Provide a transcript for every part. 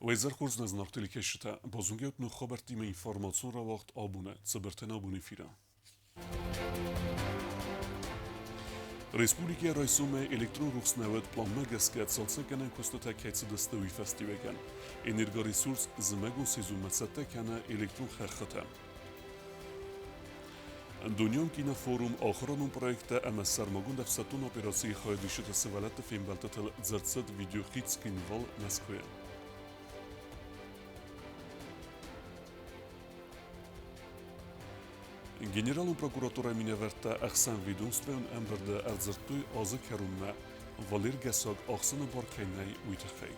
Уӕ изӕр хорз, нӕ зынаргъ телекӕсджытӕ! Базонгӕ ут ног хабӕрттимӕ информацион рауагъд абоны Цыбыртӕн абон эфиры. Республикӕйы райсомӕй электрон рухснӕуӕд пъланмӕ гӕсгӕ цалцӕггӕнӕн куыстытӕ кӕй цыдысты, уый фӕстиуӕгӕн энергоресурс зымӕгон сезонмӕ цӕттӕ кӕны электрон хӕххытӕ. Дунеон кинофорум ахуырадон проекттӕ ӕмӕ сӕрмагонд ӕфсӕддон операцийы хайадисджыты сывӕллӕтты фембӕлдтытыл дзырд цыд видеохид Цхинвал Мӕскуыйы. Генералон прокуратурӕйы минӕвӕрттӕ ӕхсӕнведомствӕйон ӕмбырды ӕрдзырдтой азы кӕронмӕ Валергӕсаг ӕхсыны бар кӕй нӕй, уый тыххӕй.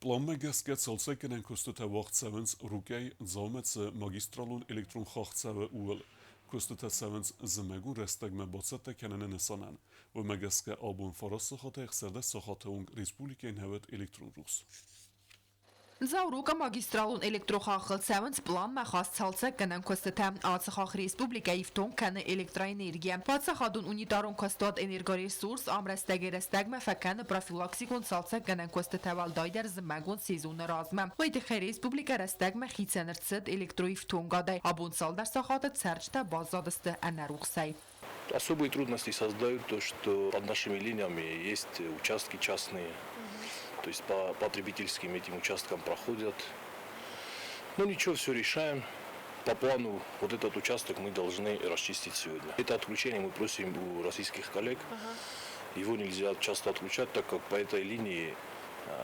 Пъланмӕ гӕсгӕ цалцӕггӕнӕн куыстытӕ уагъд цӕуынц Рукъӕй Дзаумӕ цы магистралон электрон хахх цӕуы, ууыл. Куыстытӕ цӕуынц зымӕгон рӕстӕгмӕ бацӕттӕ кӕныны нысанӕн. Уымӕ гӕсгӕ абон фараст сахатӕй 16 сахаты онг республикӕйы нӕ уыд электрон рухс. Дзау-Рукъы магистралон электрохаххыл цӕуынц пъланмӕ хаст цалцӕггӕнӕн куыстытӕ. Ацы хахх республикӕ ифтонг кӕны электроэнергийӕ. Паддзахадон унитарон куыстуат «Энергоресурс» ам рӕстӕгӕй-рӕстӕгмӕ фӕкӕны профилактикон цалцӕггӕнӕн куыстытӕ уӕлдайдӕр зымӕгон сезоны размӕ. Уый тыххӕй республикӕ рӕстӕгмӕ хицӕн ӕрцыд электроифтонгадӕй. Абон цалдӕр сахаты цӕрджытӕ баззадысты ӕнӕрухсӕй. Особые трудности создают то, что под нашими линиями есть участки частные, то есть по потребительским этим участкам проходят. Ну ничего, все решаем. По плану вот этот участок мы должны расчистить сегодня. Это отключение мы просим у российских коллег. Его нельзя часто отключать, так как по этой линии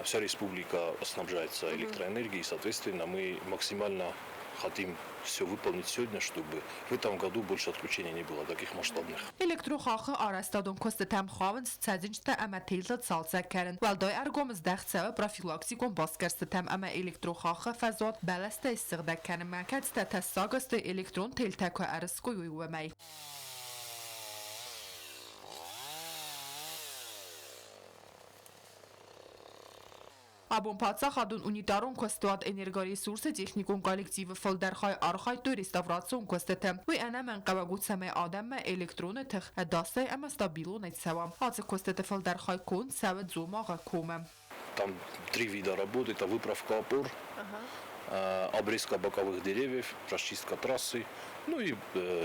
вся республика снабжается электроэнергией, соответственно, мы максимально хотим все выполнить сегодня, чтобы в этом году больше отключений не было таких масштабных. Электрохаххы арӕзтадон куыстытӕм хауынц цӕджындзтӕ ӕмӕ телты цалцӕг кӕнын. Уӕлдай ӕргом здӕхт цӕуы профилактикон басгӕрстытӕм ӕмӕ электрохаххы фӕзуат бӕлӕстӕй ссыгъдӕг кӕнынмӕ, кӕцытӕ тӕссаг сты электрон телтӕ куы ӕрыскъуыйой, уымӕй. Абон паддзахадон унитарон куыстуат «Энергоресурсы» техникон коллективы фылдӕр хай архайдтой реставрацион куыстыты. Уый ӕнӕмӕнгхъӕуӕг у, цӕмӕй адӕммӕ электроны тых ӕдасӕй ӕмӕ стабилонӕй цӕуа. Ацы куыстыты фылдӕр хай конд цӕуы Дзомагъы комы. Там три вида работ. Это выправка опор, обрезка боковых деревьев, расчистка трассы, ну и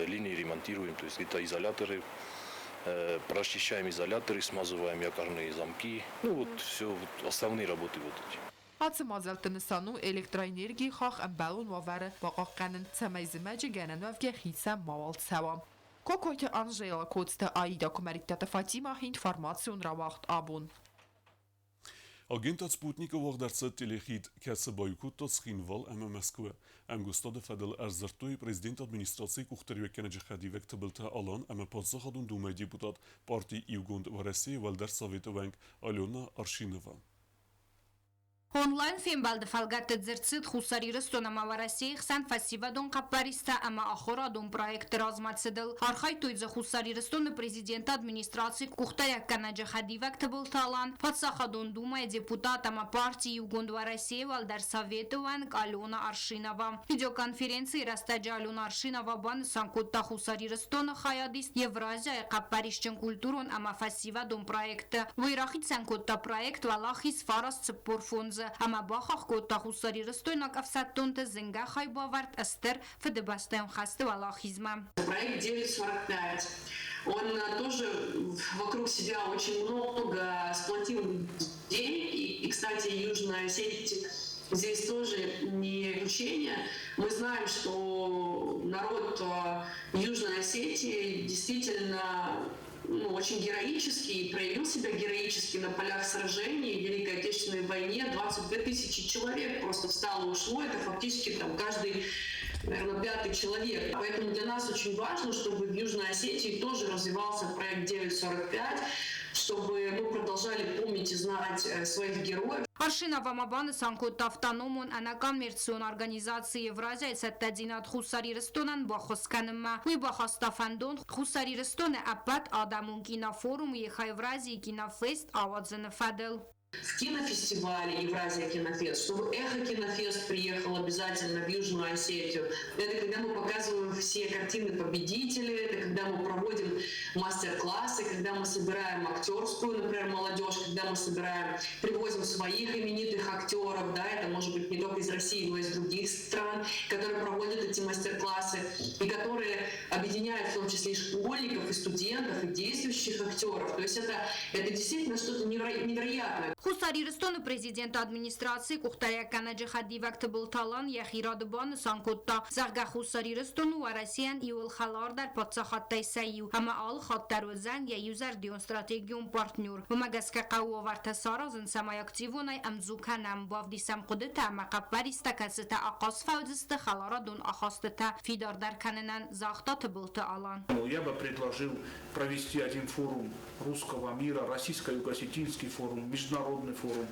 линии ремонтируем, то есть это изоляторы, прочищаем изоляторы, смазываем якорные замки. Ну вот все, вот основные работы вот эти. Ацы мадзӕлтты нысан у электроэнергийы хахх ӕмбӕлон уавӕры бахъахъхъӕнын, цӕмӕй зымӕджы гӕнӕнуӕвгӕ хицӕн мауал цӕуа. Кокойты Анжела, Коцты Аида, Куымӕридтаты Фатимӕ, информацион рауагъд абон. Агентад «Спутник»-ы уагъд ӕрцыд телехид, кӕцы баиу кодта Цхинвал ӕмӕ Мӕскуы. Ӕмгуыстады фӕдыл ӕрдзырдтой президенты администрацийы къухдариуӕггӕнӕджы хӕдивӕг Тыбылты Алан ӕмӕ Паддзахадон Думӕйы депутат, парти Иугонд Уӕрӕсейы Уӕлдӕр Советы уӕнг Алена Аршинова. Онлайн фембӕлды фӕлгӕтты дзырд цыд Хуссар Ирыстон ӕмӕ Уӕрӕсейы хсӕн фӕсивӕдон хъӕппӕристӕ ӕмӕ ахуырадон проектты размӕцыдыл. Архайдтой дзы Хуссар Ирыстоны президенты администрацийы къухдариуӕггӕнӕджы хӕдивӕг Тыбылты Алан, Паддзахадон Думӕйы депутат ӕмӕ парти Иугонд Уӕрӕсейы Уӕлдӕр Советы уӕнг Алена Аршинова. Видеоконференцийы рӕстӕджы Алена Аршинова банысан кодта Хуссар Ирыстоны хайадист Евразияйы хъӕппӕрисджын культурон ӕмӕ фӕсивӕдон проектты. Уый рахицӕн кодта проект Уӕлахиз 945-ы ӕмӕ бахахх кодта хуссарирыстойнаг ӕфсӕддонты зынгӕ хайбавӕрд Стыр Фыдыбӕстӕйон хӕсты уӕлахизмӕ. Проект 945. Он тоже вокруг себя очень много сплотил людей. И, кстати, Южная Осетия здесь тоже не исключение. Мы знаем, что народ Южной Осетии действительно, ну, очень героически и проявил себя героически на полях сражений в Великой Отечественной войне. 22 тысячи человек просто встало и ушло. Это фактически там каждый, наверное, пятый человек. Поэтому для нас очень важно, чтобы в Южной Осетии тоже развивался проект 945, чтобы мы продолжали помнить и знать своих героев. Аршинова ма банысан кодта автономон ӕнӕкоммерцион организаци Евразияйы цӕттӕдзинад Хуссар Ирыстонӕн баххуыс кӕнынмӕ. Уый бахаста фӕндон Хуссар Ирыстоны ӕппӕт адӕмон кинофорум Ехо Евразийы кинофест ауадзыны фӕдыл. В кинофестивале Евразия Кинофест, чтобы Эхо Кинофест приехал обязательно в Южную Осетию. Это когда мы показываем все картины победителей, это когда мы проводим мастер-классы, когда мы собираем актерскую, например, молодежь, когда мы собираем, привозим своих именитых актеров, да, это может быть не только из России, но и из других стран, которые проводят эти мастер-классы и которые объединяют в том числе и школьников, и студентов, и действующих актеров. То есть это действительно что-то невероятное. Хуссар Ирыстоны президенты администрацийы къухдариуӕггӕнӕджы хӕдивӕг Тыбылты Алан йӕхи рады банысан кодта, зӕгъгӕ, Хуссар Ирыстон у Уӕрӕсейӕн иууыл хӕлардӕр паддзахадтӕй сӕ иу ӕмӕ алы хатт дӕр уыдзӕн йӕ иузӕрдион стратегион партнер. Уымӕ гӕсгӕ хъӕуы уавӕртӕ саразын, цӕмӕй активонӕй ӕмдзу кӕнӕм, бавдисӕм хъуыдытӕ ӕмӕ хъӕппӕристӕ, кӕцытӕ ахъаз фӕуыдзысты хӕларадон ахастытӕ фидардӕр кӕнынӕн, загъта Тыбылты Алан. Я бы предложил провести один форум русского мира, российско-юго-осетинский форум, международный форум,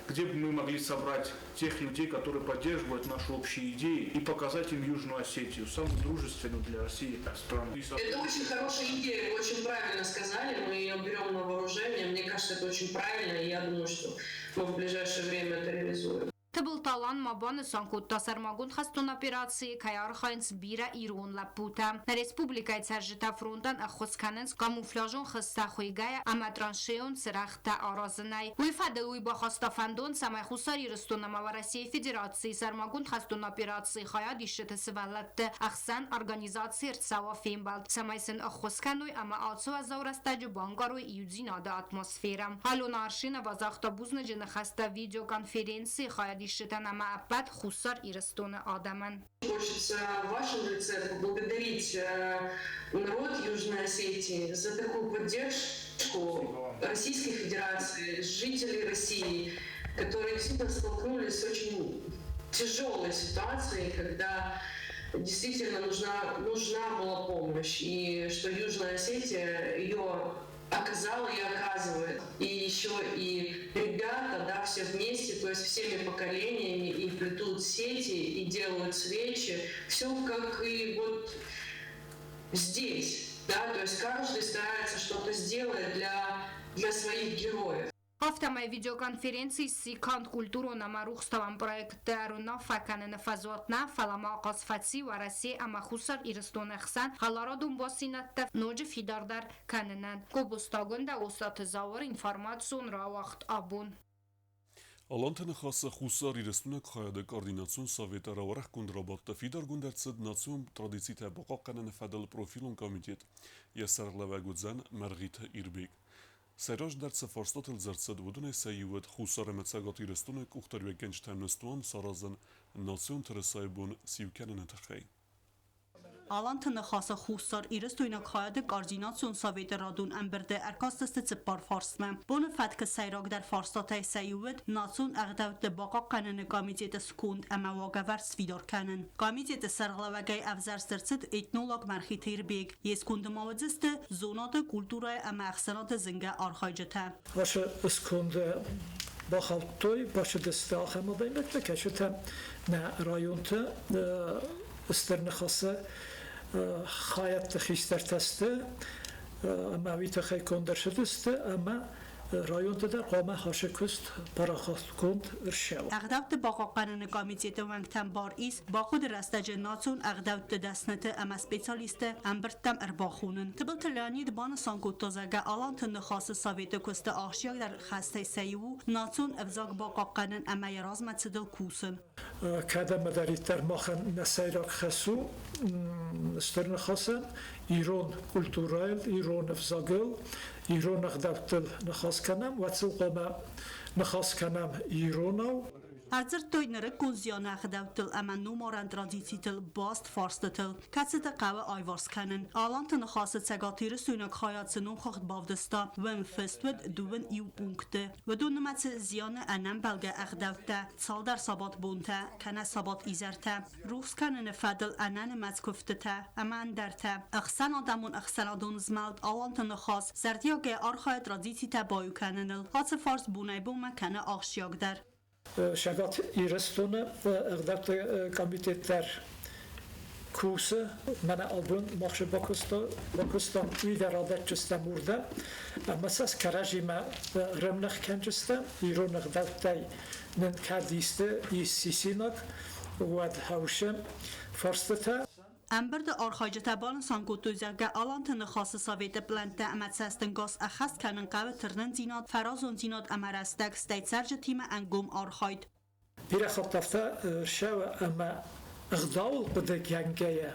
где бы мы могли собрать тех людей, которые поддерживают наши общие идеи, и показать им Южную Осетию, самую дружественную для России страну. Это очень хорошая идея, вы очень правильно сказали, мы ее берем на вооружение, мне кажется, это очень правильно, и я думаю, что мы в ближайшее время это реализуем. Тыбылты Алан ма банысан кодта, сӕрмагонд хӕстон операцийы кӕй архайынц бирӕ ирон лӕппутӕ. Нӕ республикӕйы цӕрджытӕ фронтӕн ӕххуыс кӕнынц камуфляжон хызтӕ хуыйгӕйӕ ӕмӕ траншейон цырӕгътӕ аразынӕй. Уый фӕдыл уый бахаста фӕндон, цӕмӕй Хуссар Ирыстон ӕмӕ Уӕрӕсейы Федерацийы сӕрмагонд хӕстон операцийы хайадисджыты сывӕллӕтты ӕхсӕн организаци ӕрцӕуа фембӕлд, цӕмӕй сын ӕххуыс кӕной ӕмӕ ацы уӕззау рӕстӕджы банкъарой иудзинады атмосферӕ. Алена Аршинова загъта бузныджы ныхӕстӕ видеоконференцийы хайадисджытӕн ӕмӕ ӕппӕт Хуссар Ирыстоны адӕмӕн. Хочется в вашем лице поблагодарить народ Южной Осетии за такую поддержку Российской Федерации, жителей России, которые действительно столкнулись с очень тяжелой ситуацией, когда действительно нужна была помощь, и что Южная Осетия ее оказала и оказывает. И еще и ребята, да, все вместе, то есть всеми поколениями и плетут сети, и делают свечи. Все как и вот здесь, да, то есть каждый старается что-то сделать для своих героев. Афтӕмӕй видеоконференци сси канд культурон ӕмӕ рухстауӕн проектты ӕруынаффӕ кӕныны фӕзуат нӕ, фӕлӕ ма ахъаз фӕци Уӕрӕсе ӕмӕ Хуссар Ирыстоны ӕхсӕн хӕларадон бастдзинӕдтӕ ноджы фидардӕр кӕнынӕн. Гобозты Агуындӕ, Остъаты Зауыр, информацион рауагъд Абон. Аланты Ныхасы Хуссар Ирыстойнаг хайады координацион советы рауӕрӕхгонд рабадты фидаргонд ӕрцыд национ традицитӕ бахъахъхъӕныны фӕдыл профилон комитет. Йӕ сӕргълӕууӕг уыдзӕн Мӕргъиты Ирбег. Сӕйраджыдӕр цы фарстатыл дзырд цыд, уыдонӕй сӕ иу уыд Хуссар ӕмӕ Цӕгат Ирыстоны къухдариуӕггӕнджытӕм ныстуан саразын национ тырысайы бон сиу кӕныны тыххӕй. Аланты Ныхасы Хуссар Ирыстойнаг хайады координацион советы радон ӕмбырды ӕркастысты цыппар фарстмӕ. Боны фӕткы сӕйрагдӕр фарстатӕй сӕ иу уыд национ ӕгъдӕутты бахъахъхъӕныны комитеты сконд ӕмӕ уагӕвӕрд сфидар кӕнын. Комитеты сӕргълӕууӕгӕй ӕвзӕрст ӕрцыд этнолог Мӕргъиты Ирбег. Йе сконды ма уыдзысты зонады, культурӕйы ӕмӕ ӕхсӕнады зынгӕ архайджытӕ. Ацы сконды бахаудтой, бацыдысты ахӕм адӕймӕгтӕ, кӕцытӕ нӕ районты Стыр Ныхасы хайадты хистӕртӕ сты ӕмӕ уый тыххӕй конд ӕрцыдысты ӕмӕ районты дӕр хъуамӕ хӕсы куыст парахатгонд ӕрцӕуа. Ӕгъдӕутты бахъахъхъӕныны комитеты уӕнгтӕм бар ис бахъуыды рӕстӕджы национ ӕгъдӕутты дӕсныты ӕмӕ специалистты ӕмбырдтӕм ӕрбахонын. Тыбылты Леонид банысан кодта, зӕгъгӕ, Аланты Ныхасы советы куысты ахсджиагдӕр хӕстӕй сӕ иу у национ ӕвзаг бахъахъхъӕнын ӕмӕ йӕ размӕцыдыл кусын. Кӕдӕмдӕриддӕр махӕн нӕ сӕйраг хӕс у Стыр Ныхасӕн ирон культурӕйыл, ирон ӕвзагыл, ирон ӕгъдӕуттыл ныхас кӕнӕм, уӕд сыл хъуамӕ ныхас кӕнӕм иронау. Ӕрдзырдтой нырыккон зианы ӕгъдӕуттыл ӕмӕ номарӕн традицитыл баст фарстытыл, кӕцыты хъӕуы аиварс кӕнын. Аланты Ныхасы цӕгатирыстойнаг хайад цы номхыгъд бавдыста, уым фыст уыд дыууын иу пункты. Уыдон нымӕцы зианы ӕнӕмбӕлгӕ ӕгъдӕуттӕ, цалдӕр сабатбонтӕ кӕнӕ сабат-изӕртӕ, рухс кӕныны фӕдыл ӕнӕнымӕц куывдтытӕ ӕмӕ ӕндӕртӕ. Ӕхсӕнадӕмон ӕхсӕнадон змӕлд Аланты Ныхас зӕрдиагӕй архайы традицитӕ баиу кӕныныл. Ацы фарст бонӕй-бонмӕ кӕны ахсджиагдӕр. Цӕгат Ирыстоны ӕгъдӕутты комитет дӕр Кусы, мӕнӕ абон мах шы бакуыстам, уый дӕр адӕтджыстӕм уырдӕм, ӕмӕ сӕ кӕрӕдзимӕ рӕмных кӕнджыстӕм, ирон ӕгъдӕуттӕй нын кӕд исты ис сисинаг, уӕд хӕусы фарстытӕ. Ӕмбырды архайджытӕ банысан кодтой, зӕгъгӕ, Аланты Ныхасы советы плӕнттӕ ӕмӕ цӕстӕнгас ӕххӕст кӕнын хъӕуы тырнындзинад, фӕразондзинад ӕмӕ рӕстӕг, стӕй цӕрджытимӕ ӕнгом архайд. Бирӕ хатт афтӕ рцӕуы, ӕмӕ ӕгъдауыл хъуыдыгӕнгӕйӕ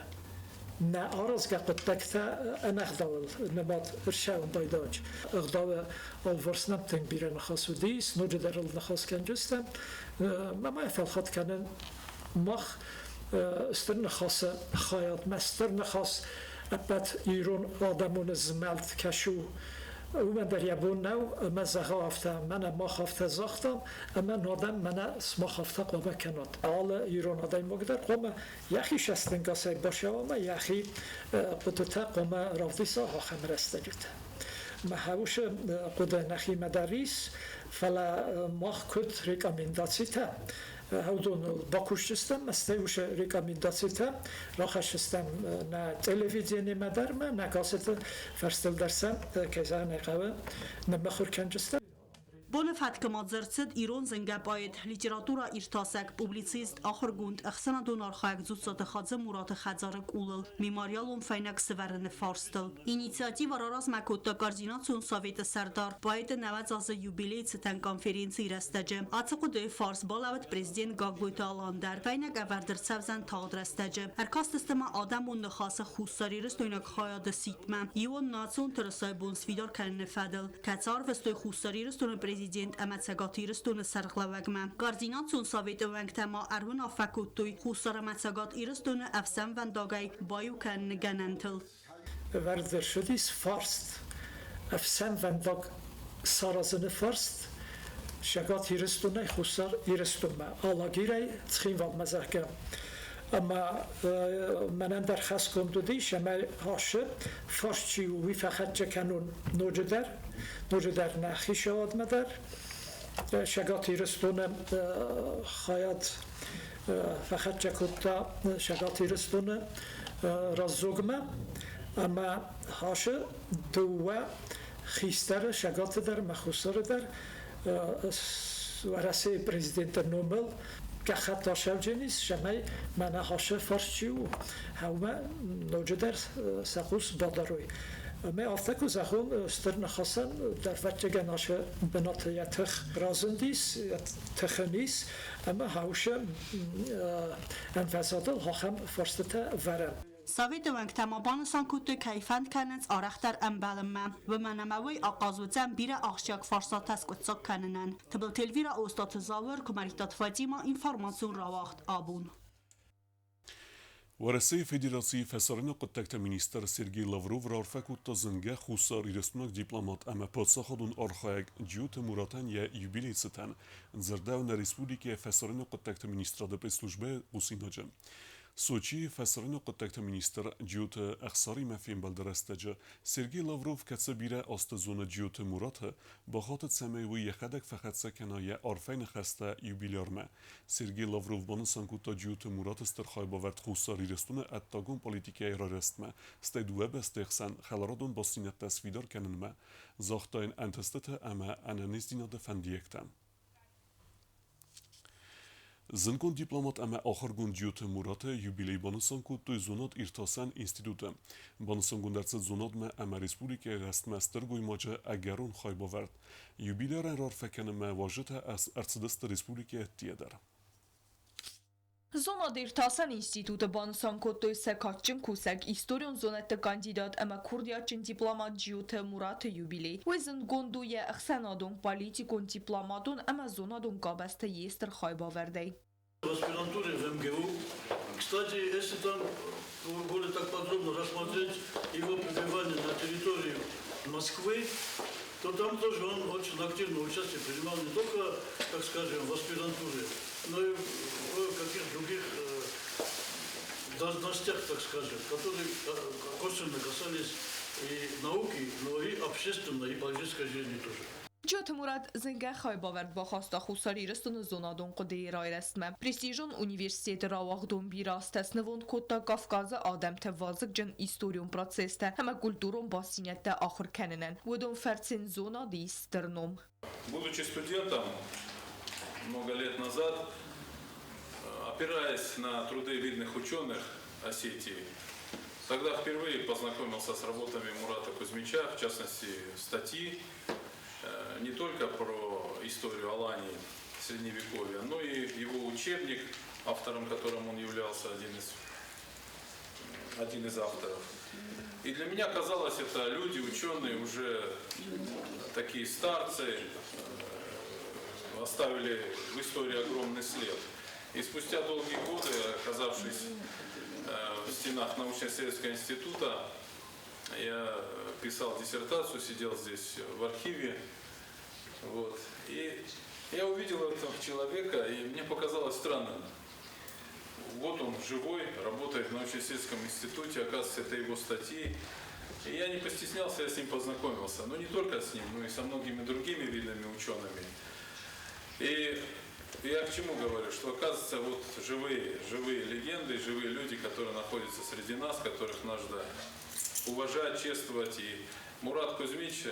нӕ аразгӕ хъуыддӕгтӕ ӕнӕгъдауыл нымад ӕрцӕуын байдайынц. Ӕгъдауы алыварс нӕм тынг бирӕ ныхас уыдис, ноджыдӕр ыл ныхас кӕнджыстӕм. Мӕ ма фӕлхатт кӕнын, мах Стыр Ныхасы хайадмӕ Стыр Ныхас ӕппӕт ирон адӕмон змӕлд кӕсы у. Уымӕн дӕр йӕ бон нӕу, ӕмӕ зӕгъа афтӕ, мӕнӕ мах афтӕ загътам, ӕмӕ адӕм мӕнӕ сымах афтӕ хъуамӕ кӕнат. Алы ирон адӕймаг дӕр хъуамӕ йӕхи цӕстӕнгасӕй бацӕуа ӕмӕ йӕхи хъуыдытӕ хъуамӕ равдиса ахӕм рӕстӕджыты. Мӕ уыцы хъуыды нӕхимӕ дӕр ис, фӕлӕ мах куыд рекомендацитӕ уыдоныл бакусдзыстӕм, стӕй уыцы рекомендацитӕ рахӕсдзыстӕм нӕ телевидениемӕ дӕр ӕмӕ нӕ газеты фӕрстыл дӕр сӕ, кӕй зӕгъын ӕй хъӕуы, ныммыхуыр кӕнджыстӕм. Боны фӕткы ма дзырд цыд ирон зынгӕ поэт, литературӕ иртасӕг, публицист, ахуыргонд, ӕхсӕнадон архайӕг Дзуццаты Хадзы-Мураты хӕдзары къулыл мемориалон фӕйнӕг сывӕрыны фарстыл. Инициативӕ раразмӕ кодта Координацион советы сӕрдар, поэты 90 азы юбилейы цытӕн конференцийы рӕстӕджы. Ацы хъуыдыйы фарс балӕууыд президент Гаглойты Алан дӕр. Фӕйнӕг ӕвӕрд ӕрцӕудзӕн тагъд рӕстӕджы. Ӕркастысты ма адӕмон ныхасы хуссарирыстойнаг хайады сидтмӕ иуон национ тырысайы бон сфидар кӕныны фӕдыл, кӕцы арвыстой Хуссар Ирыстоны президент ӕмӕ Цӕгат Ирыстоны сӕргълӕууӕгмӕ. Координацион советы уӕнгтӕ ма ӕруынаффӕ кодтой Хуссар ӕмӕ Цӕгат Ирыстоны ӕфсӕнвӕндагӕй баиу кӕныны гӕнӕнтыл. Ӕвӕрд ӕрцыдис фарст ӕфсӕнвӕндаг саразыны фарст Цӕгат Ирыстонӕй Хуссар Ирыстонмӕ, Алагирӕй Цхинвалмӕ, зӕгъгӕ. Ӕмӕ мӕнӕн дӕр хӕсгонд уыдис, ӕмӕ ашы фарст чи у, уый фӕхӕццӕ кӕнон ноджыдӕр, ноджыдӕр нӕ хицауадмӕ дӕр. Цӕгат Ирыстоны хайад фӕхӕццӕ кодта Цӕгат Ирыстоны раздзогмӕ ӕмӕ ашы дыууӕ хистӕры Цӕгаты дӕр ӕмӕ Хуссары дӕр Уӕрӕсейы президенты номыл гӕххӕтт асӕвджын ис, цӕмӕй мӕнӕ ашы фарст чи у, ӕмӕ ноджыдӕр сӕ хъус бадарой. Ӕмӕ афтӕ куы зӕгъон, стыр ныхасӕн дӕрвӕччегӕн ашы бынаты йӕ тых разындис, йӕ тыхын ис, ӕмӕ хаушы ӕмвӕзадыл ахӕм фарстытӕ вӕрӕм. Советы уӕнгтӕ ма банысан кодтой, кӕй фӕнд кӕнынц арӕхдӕр ӕмбӕлынмӕ, уымӕн ӕмӕ уый ахъаз уыдзӕн бирӕ ахсджиаг фарстатӕ скъуыддзаг кӕнынӕн. Тыбылты Эльвира, Остъаты Зауыр, Куымӕридтаты Фатимӕ, информацион рауагъд абон. Уӕрӕсейы Федерацийы фӕсарӕйнаг хъуыддӕгты министр Сергей Лавров раарфӕ кодта зынгӕ хуссарирыстойнаг дипломат ӕмӕ паддзахадон архайӕг Джиоты Муратӕн йӕ юбилейы цытӕн, дзырдӕуы нӕ республикӕйы фӕсарӕйнаг хъуыддӕгты министрады пресс-службӕйы хъусинаджы. Сочийы фӕсарӕйнаг хъуыддӕгты министр Джиоты Ӕхсаримӕ фембӕлды рӕстӕджы Сергей Лавров кӕцы бирӕ азты зоны Джиоты Мураты, бахатыд, цӕмӕй уый йӕхӕдӕг фӕхӕццӕ кӕна йӕ арфӕйы ныхӕстӕ юбилярмӕ. Сергей Лавров банысан кодта Джиоты Мураты стыр хайбавӕрд Хуссар Ирыстоны ӕддагон политикӕйы райрӕзтмӕ, стӕй дыууӕ бӕстӕйы хсӕн хӕларадон бастдзинӕдтӕ сфидар кӕнынмӕ, загъта йын ӕнтыстытӕ ӕмӕ ӕнӕниздзинады фӕндиӕгтӕ. Зындгонд дипломат ӕмӕ ахуыргонд Джиоты Мураты юбилей банысан кодтой зонад-иртасӕн институты. Банысангонд ӕрцыд зонадмӕ ӕмӕ республикӕйы рӕзтмӕ стыр гоймаджы ӕгӕрон хайбавӕрд. Юбилярӕн раарфӕ кӕнынмӕ уазджытӕ ӕрцыдысты республикӕйы ӕддейӕ дӕр. Зонад-иртасӕн институты банысан кодтой сӕ кадджын кусӕг, историон зонӕдты кандидат ӕмӕ курдиатджын дипломат Джиоты Мураты юбилей. Уый зындгонд у йӕ ӕхсӕнадон, политикон, дипломатон ӕмӕ зонадон къабӕзты йе стыр хайбавӕрдӕй. В аспирантуре в МГУ. Кстати, если там более так подробно рассмотреть его пребывание на территории Москвы, то там тоже он очень активное участие принимал не только, так скажем, в аспирантуре, но и в каких-то других должностях, так скажем, которые косвенно касались и науки, но и общественной, и политической жизни тоже. Джиоты Мурат зынгӕ хайбавӕрд бахаста Хуссар Ирыстоны зонадон хъуыдыйы райрӕзтмӕ. Престижон университеты рауагъдон бирӕ азтӕ снывонд кодта Кавказы адӕмты вазыгджын историон процесстӕ ӕмӕ культурон бастдзинӕдтӕ ахуыр кӕнынӕн. Уыдон фӕрцы йын зонады ис стыр ном. Будучи студентом много лет назад, опираясь на труды видных ученых Осетии, тогда впервые познакомился с работами Мурата Кузьмича, в частности, статьи не только про историю Алании Средневековья, но и его учебник, автором которым он являлся, один из авторов. И для меня казалось, это люди, ученые, уже такие старцы, оставили в истории огромный след. И спустя долгие годы, оказавшись в стенах научно-исследовательского института, я писал диссертацию, сидел здесь в архиве. Вот. И я увидел этого человека, и мне показалось странным. Вот он живой, работает в научно-исследовательском институте, оказывается, это его статьи. И я не постеснялся, я с ним познакомился. Но не только с ним, но и со многими другими видными учеными. И я к чему говорю, что, оказывается, вот живые, живые легенды, живые люди, которые находятся среди нас, которых нужно уважать, чествовать. И Мурат Кузьмич,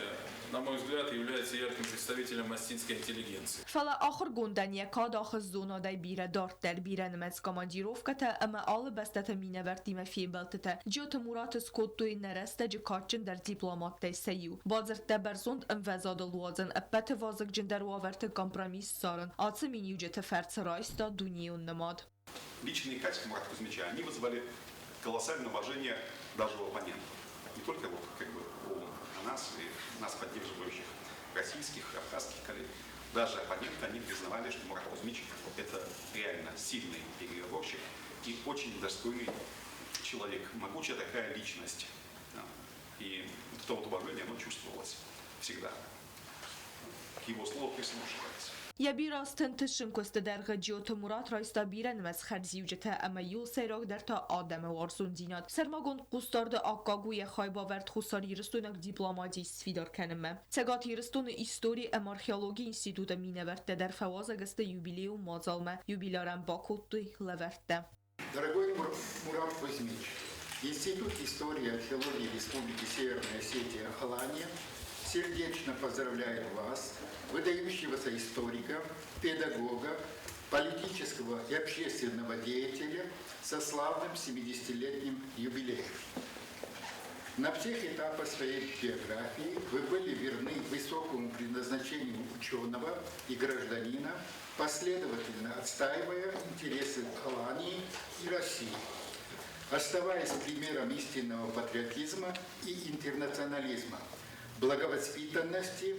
на мой взгляд, является ярким представителем осетинской интеллигенции. Фӕлӕ ахуыргондӕн йӕ кад ахызт зонадӕй бирӕ дарддӕр, бирӕнымӕц командировкӕтӕ ӕмӕ алы бӕстӕты минӕвӕрттимӕ фембӕлдтытӕ Джиоты Мураты скодтой нӕ рӕстӕджы кадджындӕр дипломаттӕй сӕ иу. Бадзырдтӕ бӕрзонд ӕмвӕзадыл уадзын, ӕппӕты вазыгджындӕр уавӕрты компромисс ссарын, ацы миниуджыты фӕрцы райста дунейон нымад. Личные качества Мурата Кузьмича, они вызывали колоссальное уважение даже у оппонентов. Не только вот, как бы, у нас и нас поддерживающих российских, абхазских коллег. Даже оппоненты, они признавали, что Мурат Кузьмич – это реально сильный переговорщик и очень достойный человек, могучая такая личность. Да. И вот это вот уважение, оно чувствовалось всегда. К его слову прислушивались. Йӕ бирӕ азты ӕнтыстджын куысты дӕргъы Джиоты Мурат райста бирӕнымӕц хӕрзиуджытӕ ӕмӕ иууыл сӕйрагдӕр та адӕмы уарзондзинад. Сӕрмагонд хъусдарды аккаг у йӕ хайбавӕрд хуссарирыстойнаг дипломатийы сфидар кӕнынмӕ. Цӕгат Ирыстоны истори ӕмӕ археологийы институты минӕвӕрттӕ дӕр фӕуазӕг сты юбилейон мадзалмӕ. Юбилярӕн бакодтой лӕвӕрттӕ. Дорогой Мурат Кузьмич, Институт истории и археологии Республики Северная Осетия Алания сердечно поздравляет вас, выдающегося историка, педагога, политического и общественного деятеля, со славным 70-летним юбилеем. На всех этапах своей биографии вы были верны высокому предназначению ученого и гражданина, последовательно отстаивая интересы Алании и России, оставаясь примером истинного патриотизма и интернационализма, благовоспитанности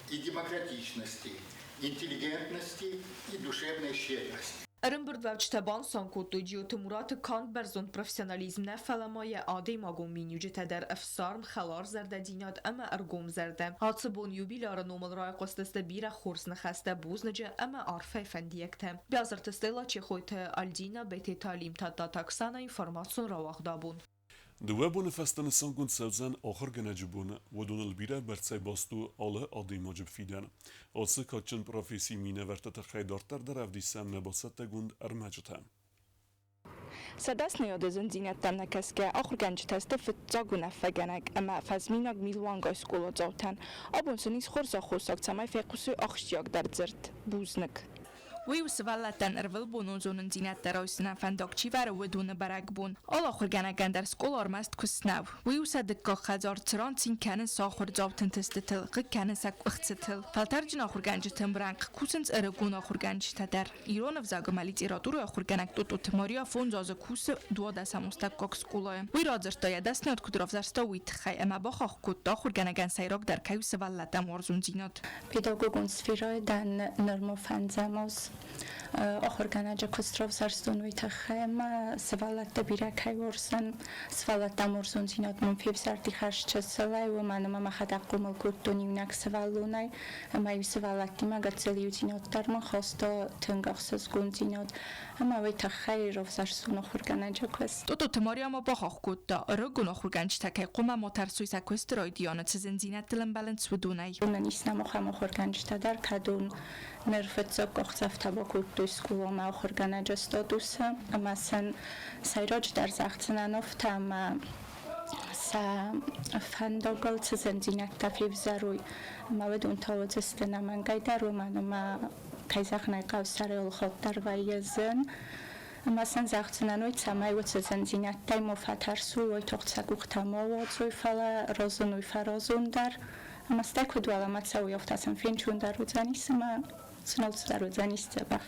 и демократичности, интеллигентности и душевной щедрости. Ӕрӕмбырдуӕвджытӕ банысан кодтой, Джиоты Мураты канд бӕрзонд профессионализм нӕ, фӕлӕ ма йӕ адӕймагон миниуджытӕ дӕр: ӕфсарм, хӕларзӕрдӕдзинад ӕмӕ ӕргомзӕрдӕ. Ацы бон юбиляры номыл райхъуыстысты бирӕ хорз ныхӕстӕ, бузныджы ӕмӕ арфӕйы фӕндиӕгтӕ. Биазырты Стелла, Чехойты Альдина, Бететы Алим, Тадтаты Оксана, информацион рауагъд «Абон». 2 боны фӕстӕ нысангонд цӕудзӕн ахуыргӕнӕджы бон. Уыдоныл бирӕ бӕрцӕй баст у алы адӕймаджы фидӕн. Ацы кадджын профессийы минӕвӕртты тыххӕй дарддӕр дӕр ӕвдисӕм нӕ бацӕттӕгонд ӕрмӕджытӕ. Сӕ дӕсныйады зындзинӕдтӕм нӕ кӕсгӕ, ахуыргӕнджытӕ сты фыццаг уынаффӕгӕнӕг ӕмӕ фӕзминаг милуангай скъоладзаутӕн. Абон сын ис хорз аххосаг, цӕмӕй фехъусой ахсджиагдӕр дзырд – бузныг. Уый у сывӕллӕттӕн ӕрвылбонон зонындзинӕдтӕ райсынӕн фӕндаг чи вӕры, уыдоны бӕрӕгбон. Алы ахуыргӕнӕгӕн дӕр скъола ӕрмӕст куыст нӕу. Уый у сӕ дыккаг хӕдзар, цыран цин кӕнынц сӕ ахуырдзауты ӕнтыстытыл, хъыг кӕнынц сӕ къуыхцытыл. Фӕлтӕрджын ахуыргӕнджыты ӕмрӕнхъ кусынц ӕрыгон ахуыргӕнджытӕ дӕр. Ирон ӕвзаг ӕмӕ литературӕйы ахуыргӕнӕг Тъотъоты Мария 5 азы кусы 12-астӕуккаг скъолайы. Уый радзырдта, йӕ дӕсныйад куыд равзӕрста, уый тыххӕй ӕмӕ бахахх кодта, ахуыргӕнӕгӕн сӕйрагдӕр кӕй у сывӕллӕттӕм уарзондзинад. Педагогон сферӕйы дӕн нырма фӕндзӕм аз. Ахуыргӕнӕджы куыст равзӕрстон уый тыххӕй, ӕмӕ сывӕллӕттӕ бирӕ кӕй уарзын. Сывӕллӕттӕм уарзондзинад мын февзӕрди хӕрзчысылӕй, уымӕн ӕмӕ мӕхӕдӕг хъомыл кодтон иунӕг сывӕллонӕй, ӕмӕ-иу сывӕллӕттимӕ гыццыл иудзинад дӕр мын хаста тынг ӕхсызгондзинад. Ӕмӕ уый тыххӕй равзӕрстон ахуыргӕнӕджы куыст. Тототы Мария ма бахахх кодта, ӕрыгон ахуыргӕнджытӕ кӕй хъуамӕ ма тӕрсой сӕ куысты райдианы цы зындзинӕдтыл ӕмбӕлынц, уыдонӕй. Уымӕн ис нӕм ахӕм ахуыргӕнджытӕ дӕр, кӕдон ныр фыццаг къахдзӕфтӕ бакодтой скъоламӕ ахуыргӕнӕджы статусы ӕмӕ сын сӕйраджыдӕр зӕгъдзынӕн афтӕ, ӕмӕ сӕ фӕндагыл цы зындзинӕдтӕ февзӕрой, ӕмӕ уыдон та уыдзысты ӕнӕмӕнгӕй дӕр, уымӕн ӕмӕ, кӕй зӕгъын ӕй хъӕуы, сӕрыл хатт дӕр вӕййы зын. Ӕмӕ сын зӕгъдзынӕн уый, цӕмӕй уыцы зындзинӕдтӕй ма фӕтӕрсой, уой тагъд сӕ къухтӕ ма уадзой, фӕлӕ разыной фӕразондӕр. Ӕмӕ стӕй куыд уӕлӕмӕ цӕуой, афтӕ сын фенцондӕр уыдзӕнис ӕмӕ сын алцыдӕр уыдзӕнис дзӕбӕх.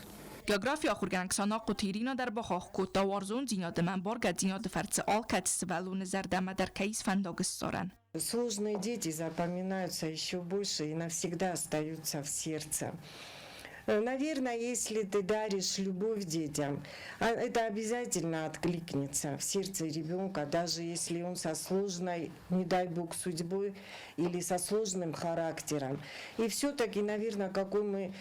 Географийы ахуыргӕнӕг Санахъоты Ирина дӕр бахахх кодта, уарзондзинад ӕмӕ ӕмбаргӕдзинады фӕрцы алкӕцы сывӕллоны зӕрдӕмӕ дӕр кӕй ис фӕндаг ссарӕн. Сложные дети запоминаются еще больше и навсегда остаются в сердце. Наверное, если ты даришь любовь детям, это обязательно откликнется в сердце ребенка, даже если он со сложной, не дай бог, судьбой или со сложным характером. И все-таки, наверное, какой мы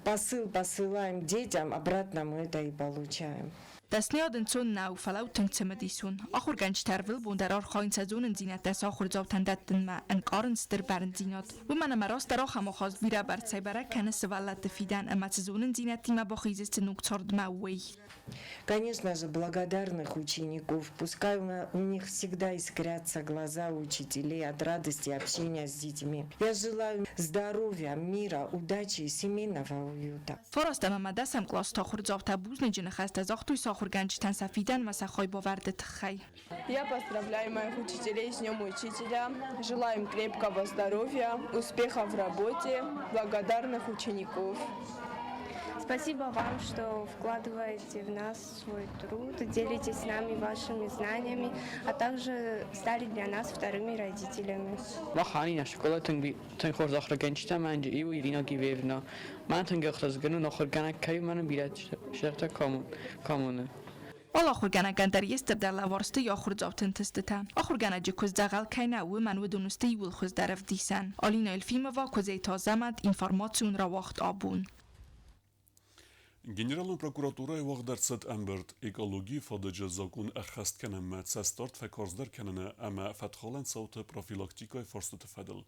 посыл посылаем детям, обратно мы это и получаем. Дӕсныйад ӕнцон нӕу, фӕлӕ у тынг цымыдисон. Ахуыргӕнджытӕ ӕрвылбон дӕр архайынц сӕ зонындзинӕдтӕ сӕ ахуырдзаутӕн дӕттынмӕ, ӕнкъарынц стыр бӕрндзинад. Уымӕн ӕмӕ растдӕр ахӕм ахаст бирӕбӕрцӕй бӕрӕг кӕны сывӕллӕтты фидӕн ӕмӕ цы зонындзинӕдтимӕ бахизысты ног цардмӕ, уый. Конечно же, благодарных учеников. Пускай у них всегда искрятся глаза учителей от радости общения с детьми. Я желаю здоровья, мира, удачи и семейного уюта. Фарастӕм ӕмӕ дӕсӕм къласты ахуырдзаутӕ бузныджы ныхӕстӕ загътой сӕ ахуыргӕнджытӕн сӕ фидӕнмӕ сӕ хайбавӕрды тыххӕй. Я поздравляю моих учителей с Днем Учителя. Желаю им крепкого здоровья, успехов в работе, благодарных учеников. Спасибо вам, что вкладываете в нас свой труд, делитесь с нами вашими знаниями, а также стали для нас вторыми родителями. Мах иннӕ скъолайы тынг хорз ахуыргӕнджытӕ ӕмӕ иу Ирина Гивеевна. Мӕн тынг ӕхсызгон у, ахуыргӕнӕг кӕй у, мӕнӕн бирӕ цыдӕртӕ кӕм уыны. Алы ахуыргӕнӕгӕн дӕр йе стырдӕр лӕвар сты йӕ ахуырдзауты ӕнтыстытӕ. Ахуыргӕнӕджы куыст дзӕгъӕл кӕй нӕ у, уымӕн уыдон сты иууыл хуыздӕр ӕвдисӕн. Алина Елфимова, Куыдзеты Азӕмӕт, информацион рауагъд Абон. Генералон прокуратурӕйы уагъд ӕрцыд ӕмбырд экологийы фадыджы закъон ӕххӕст кӕнынмӕ цӕстдард фӕкарздӕр кӕныны ӕмӕ фӕткхалӕн цауты профилактикӕйы фарстыты фӕдыл.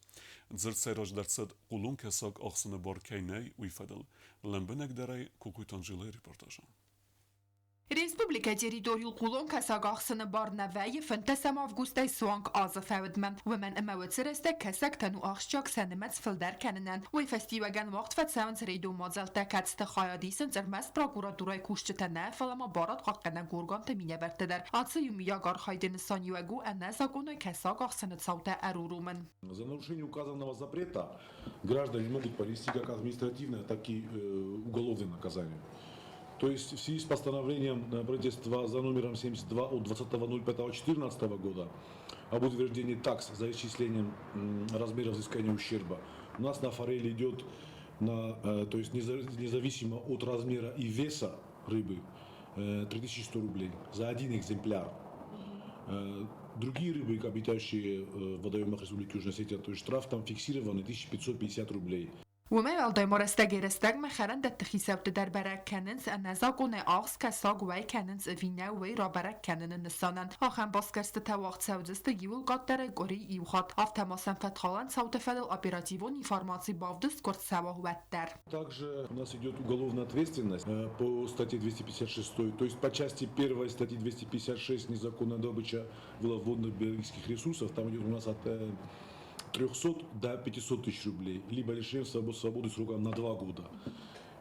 Дзырд сӕйраджыдӕр цыд, хъулон кӕсаг ахсыны бар кӕй нӕй, уый фӕдыл. Лӕмбынӕгдӕрӕй Кокойты Анжелӕйы репортажы. Республикӕйы территорийыл хъулон кӕсаг ахсыны бар нӕ вӕййы 15 августӕй суанг азы фӕудмӕ. Уымӕн ӕмӕ уыцы рӕстӕг кӕсӕгтӕн у ахсджиаг сӕ нымӕц фылдӕр кӕнынӕн. Уый фӕстиуӕгӕн уагъд фӕцӕуынц рейдон мадзӕлттӕ, кӕцыты хайад исынц ӕрмӕст прокуратурӕйы кусджытӕ нӕ, фӕлӕ ма барадхъахъхъӕнӕг органты минӕвӕрттӕ дӕр. Ацы иумиаг архайды нысаниуӕг у ӕнӕзакъонӕй кӕсаг ахсыны цаутӕ ӕруромын. За нарушение указанного запрета граждане могут понести как административное, так и уголовное наказание. То есть в связи с постановлением правительства за номером 72 от 20.05.2014 года об утверждении такс за исчислением размера взыскания ущерба у нас на форель идет, то есть независимо от размера и веса рыбы, 3100 рублей за один экземпляр. Другие рыбы, обитающие в водоемах Республики Южная Осетия, то есть штраф там фиксированный 1550 рублей. Уымӕй уӕлдай ма рӕстӕгӕй-рӕстӕгмӕ хӕрӕндӕтты хицӕутты дӕр бӕрӕг кӕнынц, ӕнӕзакъонӕй ахст кӕсаг уӕй кӕнынц ӕви нӕ, уый рабӕрӕг кӕныны нысанӕн. Ахӕм басгӕрстытӕ уагъд цӕудзысты иууыл къаддӕрӕй къуыри иу хатт. Афтӕ ма сӕм фӕткхалӕн цауты фӕдыл оперативон информаци бавдыст куы рцӕуа, уӕддӕр. Также у нас идет уголовная ответственность по статье 256, то есть по части 1 статьи 256 незаконная добыча вылов водных биологических ресурсов, там идет у нас от 300 до 500 тысяч рублей, либо лишение свободы сроком на 2 года.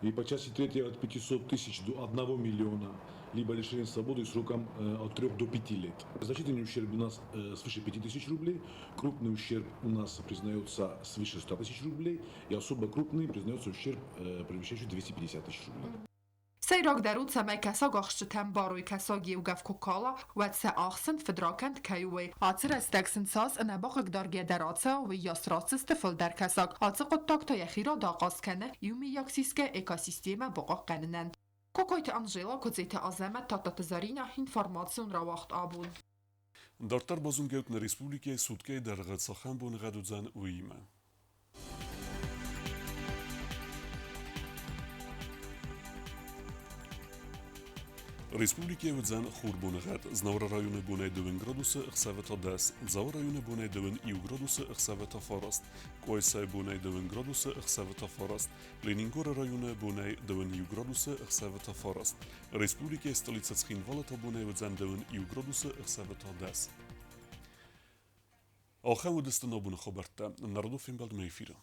И по части 3 от 500 тысяч до 1 миллиона, либо лишение свободы сроком от 3 до 5 лет. Значительный ущерб у нас свыше 5 тысяч рублей, крупный ущерб у нас признается свыше 100 тысяч рублей, и особо крупный признается ущерб, превышающий 250 тысяч рублей. Сӕйрагдӕр у, цӕмӕй кӕсагахсджытӕм барой кӕсаг еугӕф куы кала, уӕд сӕ ахсын фыдракӕнд кӕй у, уый. Ацы рӕстӕг сын цас ӕнӕбахъыгдаргӕ дӕр ацӕуа, уыйас ратдзысты фылдӕр кӕсаг. Ацы хъуыддаг та йӕхи рады ахъаз кӕны иумиаг сисгӕ экосистемӕ бахъахъхъӕнынӕн. Кокойты Анжела, Куыдзеты Азӕмӕт, Тадтаты Зӕринӕ, информацион рауагъд Абон. Дарддӕр базонгӕут нӕ республикӕйы суткӕйы дӕргъы цахӕм боныгъӕд уыдзӕн, уыимӕ. Республикӕйы уыдзӕн хурбоныгъӕд. Знауыры районы бонӕй дыууын градусы, ӕхсӕвы та дӕс. Дзауы районы бонӕй дыууын иу градусы, ӕхсӕвы та фараст. Къуайсайы бонӕй дыууын градусы, ӕхсӕвы та фараст. Ленингоры районы бонӕй дыууын иу градусы, ӕхсӕвы та фараст. Республикӕйы столицӕ Цхинвалы та бонӕй уыдзӕн дыууын иу градусы, ӕхсӕвы та дӕс. Ахӕм уыдысты ногбоны хабӕрттӕ. Народон фембӕлдмӕ эфиры.